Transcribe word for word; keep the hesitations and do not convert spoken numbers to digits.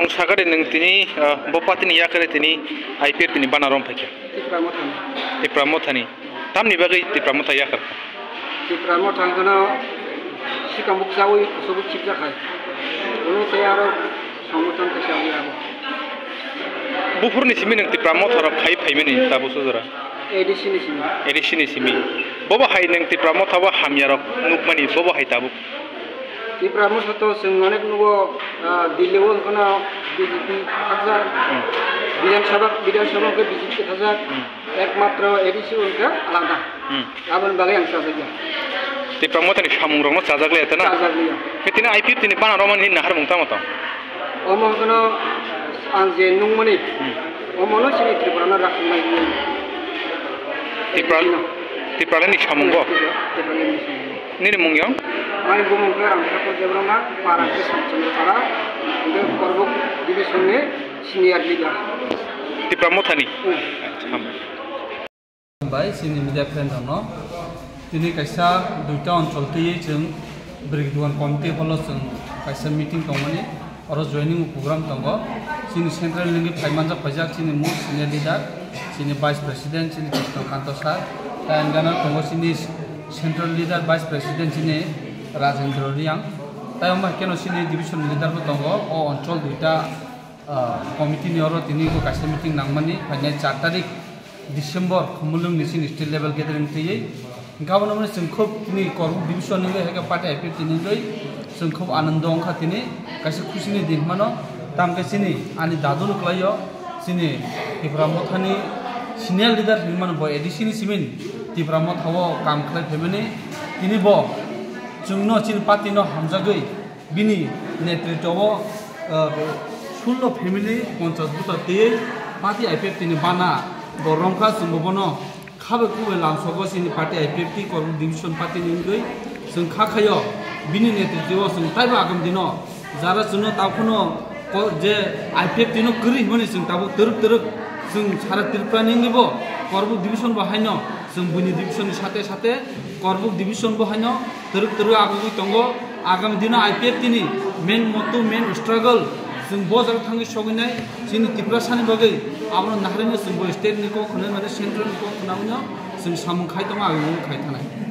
Sakari nwng tini, ah, bo party ni yakari tini I P F T ni bana rom phaikha. Tipra Mothani. Tipra Mothani. Tamni bagwi Tipra Motha yakar? Tipra Motha hwnkhe sikang bukchawi kusugo chipjakhai. Ulo tei aro songwtang khe chawi abo. Buphurni simi nwng Tipra Motha rok khai phaimani tabo sujora? A D C ni simi. A D C ni simi. Bobo hai nwng Tipra Motha bo hamya rok nukmani bobo hai tabuk? Tipra Motha to chwng onek nugo, ah, Delhi o wngkhano B J P thakjak. Hmm. Bidhan Sabha, Bidhan Sabha hwnkhe B J P thakjak. Hmm. Ekmatro A D C hwnkhe alada. Hmm. Aboni bagwi ang chajakya. Tipra Mothani samung rokno chajak liya tana? Chajak liya. Khe tini I P F T ni bana romani hinna harmung tamo tong? Omo hwnkhe no ang je nungmani, hmm, omono chini Tripura no rakhwlai hinwi. Tipra, Tripura ni samung bo? Tripura, Tripura ni samung. Nini mung yang? Ani bumung khe Ramthakur Debbarma, para khe Satchandra para, hwnkhe Korbuk division ni senior leader. Tipra Mothani? Hmm. Acha, hambai. Bai, chini media friend rokno. Tini kaisa duita onchol twiwi chwng Bwrwi Dugan committee hall o chwng kaisa meeting tongmani, oro joining program tongo. Chini central ni phaimani phaijak chini most senior leader, chini vice president, chini Krishna Kanto sir. Tai ang gana tongo chini central leader, vice president chini Rajendra Reang. Tai omo hai kheno chini division leader bo tongo. O onchol duita ah, committee ni oro tini bo kaisa meeting nangmani, phainai char tarik December, Khumulwng ni chini state level gathering twiwi. Hwnkhe abono mani chwng khub tini Korbuk division ni wngwi hai khe party I P F T ni wngwi chwng khub anando wngkha tini, kaisa khusi ni din hwnmano. Tamkhe chini ani dadu no kwlaio, chini Tipra Mothani senior leader hinmano bo A D C ni simin Tipra Motha o kam khlai phaimani. Tini bo chwngno chini party no hamjagwi bini netritwo o, ah, sullo family ponchas bota twiwi party I P F T ni bana bo romkha, chwngbo bono khabai khukbai lamsogo chini party I P F T Korbuk division party ni wngwi chwng kha khaio. Bini netritwo o chwng taibo agam dino jara chwngno tabukhuno ko-, je I P F T no kwrwi hwnmani chwng tabuk twrwk twrwk chwng sara Tripura ni wngwi bo Korbuk division bo haino chwng buini division ni sate sate Korbuk division bo haino twrwk twrwk agugwi tongo. Agami dino I P F T ni main motto, main struggle chwng bo jaga thangwi sogwinai chini Tiprasani bagwi. Abono naharino chwng bo state ni kok hwnwi mane central ni kok hwnwi abono chwng samung khai tongo, agami khai thanai.